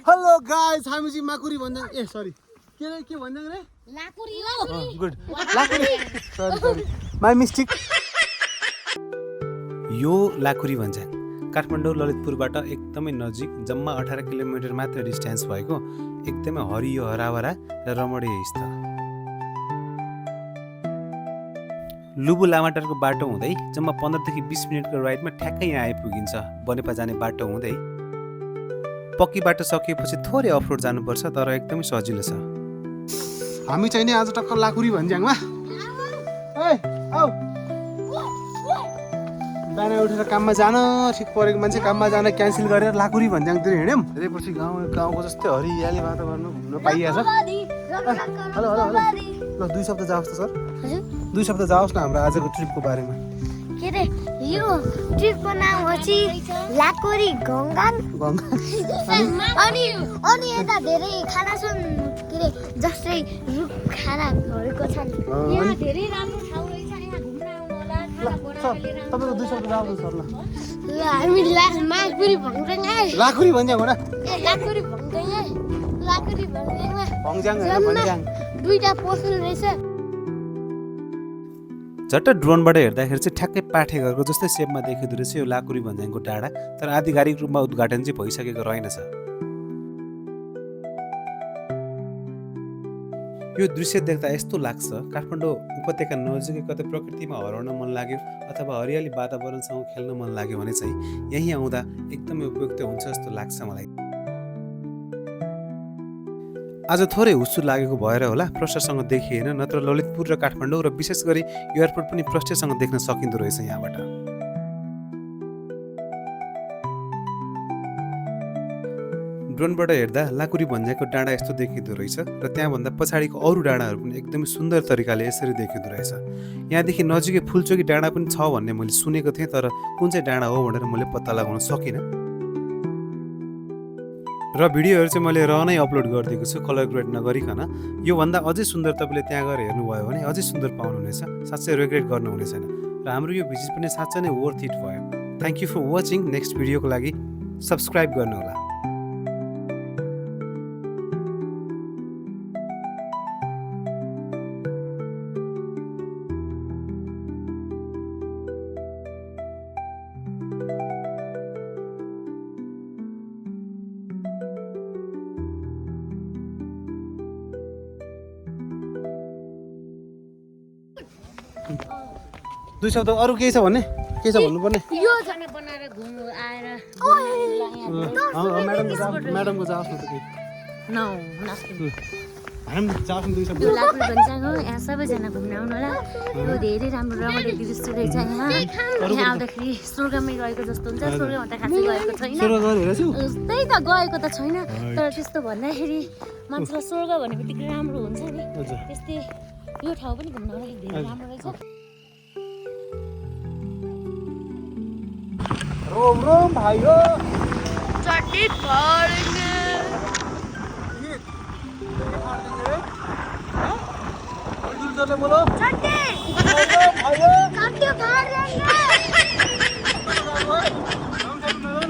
Hello guys हामी चाहिँ माकुरी भन्ज्याङ ए sorry के भन्ज्याङ रे लाकुरी हो good Lakuri sorry my mistake यो लाकुरी भन्ज्याङ काठमाडौँ ललितपुरबाट एकदमै नजिक जम्मा 18 किलोमिटर मात्र डिस्टेन्स भएको एकदमै हरियो हराभरा र रमणीय स्थल। लुबु लामाटारको बाटो हुँदै जम्मा 15 देखि 20 मिनेटको राइडमा ठ्याक्कै यहाँ आइपुगिन्छ। बनेपा जाने बाटो हुँदै पक्की बाटो सकिएपछि थोरै अफरोड जानुपर्छ तर एकदमै सजिलो छ। हामी चाहिँ नि आज टक्क लाकुरी भन्ज्याङमा बिहान उठेर काममा जान ठिक परेको मान्छे काममा जान क्यान्सल गरेर लाकुरी भन्ज्याङतिर हिँड्यौँ। त्यसपछि गाउँको जस्तै हरियाली वातावरण घुम्न पाइहाल्छ। हेलो हेलो हेलो ल 2 शब्द जाओस् त सर 2 शब्द जाओस् न हाम्रो आजको ट्रिपको बारेमा। के रे यो ट्रिपको नाम हो लाकुरी गङ्गान अनि यता धेरै खाना छन् के रे जस्तै रुख खानाहरूको छन्। यहाँ धेरै राम्रो ठाउँ रहेछ यहाँ घुम्न आउनु होला खाना बनाएर लिएर। तपाईको 2 शब्द जाओस् सर ल हामी लाकुरी भन्ज्याङ लाकुरी भन्ज्याङ हो न ए लाकुरी भन्ज्याङमा भन्ज्याङ हैन भन्ज्याङ दुईटा पसल रहेछ। झट्ट ड्रोनबाट हेर्दाखेरि चाहिँ ठ्याक्कै पाठेघरको जस्तै सेपमा देखिँदो रहेछ यो लाकुरी भन्ज्याङको डाँडा। तर आधिकारिक रूपमा उद्घाटन चाहिँ भइसकेको रहेनछ। यो दृश्य देख्दा यस्तो लाग्छ काठमाडौँ उपत्यका नजिकै कतै प्रकृतिमा हराउन मन लाग्यो अथवा हरियाली वातावरणसँग खेल्न मन लाग्यो भने चाहिँ यहीँ आउँदा एकदमै उपयुक्त हुन्छ जस्तो लाग्छ मलाई। आज थोरै हुस्सु लागेको भएर होला प्रष्टसँग देखिएन, नत्र ललितपुर र काठमाडौँ र विशेष गरी एयरपोर्ट पनि प्रष्टसँग देख्न सकिँदो रहेछ यहाँबाट। ड्रोनबाट हेर्दा लाकुरी भन्ज्याङको डाँडा यस्तो देखिँदो रहेछ र त्यहाँभन्दा पछाडिको अरू डाँडाहरू पनि एकदमै सुन्दर तरिकाले यसरी देखिँदो रहेछ। यहाँदेखि नजिकै फुलचोकी डाँडा पनि छ भन्ने मैले सुनेको थिएँ तर कुन चाहिँ डाँडा हो भनेर मैले पत्ता लगाउन सकिनँ। र भिडियोहरू चाहिँ मैले नै अपलोड गरिदिएको छु कलर ग्रेड नगरिकन। योभन्दा अझै सुन्दर तपाईँले त्यहाँ गएर हेर्नुभयो भने अझै सुन्दर पाउनुहुनेछ, साँच्चै रिग्रेट गर्नुहुने छैन। र हाम्रो यो भिजिट पनि साँच्चै नै वर्थ इट भयो। Thank you for watching. Next भिडियोको लागि सब्सक्राइब गर्नुहोला। दुई शब्द अरू केही छ भन्ने के छ भन्नुपर्ने यो जना बनाएर घुम्नु आएर म्याडमको जाओस् न त केही हामी जाओस् न 2 शब्द। यो लाकुरी भन्ज्याङ हो, यहाँ सबैजना घुम्न आउनु होला। यो धेरै राम्रो रमाइलो दृश्य रहेछ। यहाँ आउँदाखेरि स्वर्गमै गएको जस्तो हुन्छ। स्वर्गमा त खासै गएको छैन, त्यही त गएको त छैन तर त्यस्तो भन्दाखेरि मान्छेलाई स्वर्ग भन्ने बित्तिकै राम्रो हुन्छ नि त्यस्तै यो ठाउँ पनि घुम्न लागि धेरै राम्रो रहेछ। रोम रोम भाइयो चट्टी फाड्ने दूरले बोलो चट्टी भाइयो चट्टी फाड्ने